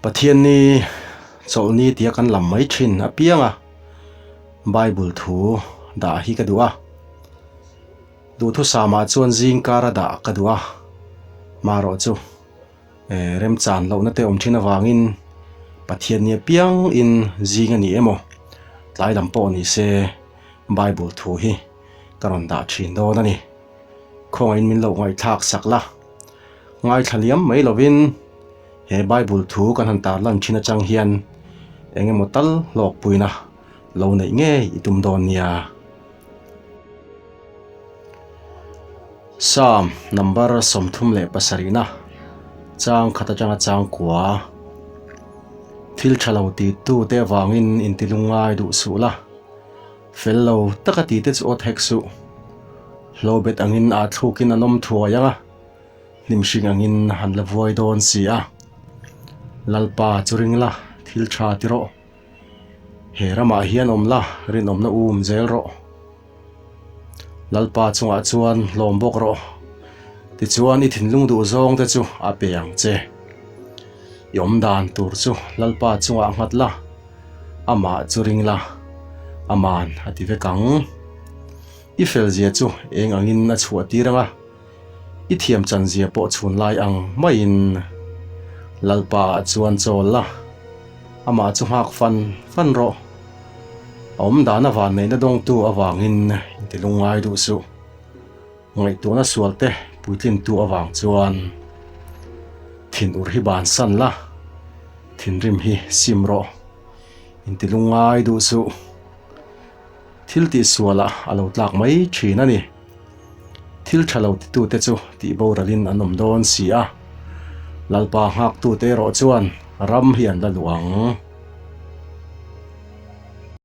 Pathianni chawlhni tia kan lam mai thin apianga Bible thu dah hi ka duh a. Duhthusama chuan zingkara dah ka duh a, marawh chu remchan lohna te awm thin avangin Pathianni apiangin zing a ni emaw tlai lam pawh ni se Bible thu hi ka rawn dah thin dawn a ni. Khawngaihin min lo ngaihthlak sak la, ngaithla liam mai lovin he Bible thu kan han tarlan thin atang hian eng emaw tal hlawkpuina lo neih ngei i tum dawn nia. Psalm number 37 na chang khat atanga chang kua thil tha lo ti tu te avangin intilungngai duh suh la fel lo taka ti te chu awt hek suh hlobet angin a thlukin an awm thuai anga hnim hring angin han la vuai dawn si a Lalpa chu ring la thil tha ti rawh he ramah hian awm la rinawmna um zel rawh. Lalpa chungah chuan hlawm bawk rawh. Tichuan i thinlung duh zawng te chu a pe ang che. I awm dan tur chu Lalpa chungah nghat la, amah chu ring la, aman a ti vek ang. I felzia chu eng angin a chhuah tir ang a, i thiam chanzia pawh chhun lai ang maiin Lalpa ah chuan chawl la, amah chu nghak fan fan rawh. A awm dan avan neihna dawngtu avangin inti lungngai duh suh. Ngaihtuahna sual te puitlintu avang chuan thinur hi bansan la, thinrim hi sim rawh. Inti lungngai duh suh. Thil tih sualah a lo tlak mai thin a ni. Thil tha lo titute chu tih boralin an awm dawn si a. Lalpa nghaktute erawh chuan ram hi an la luh ang.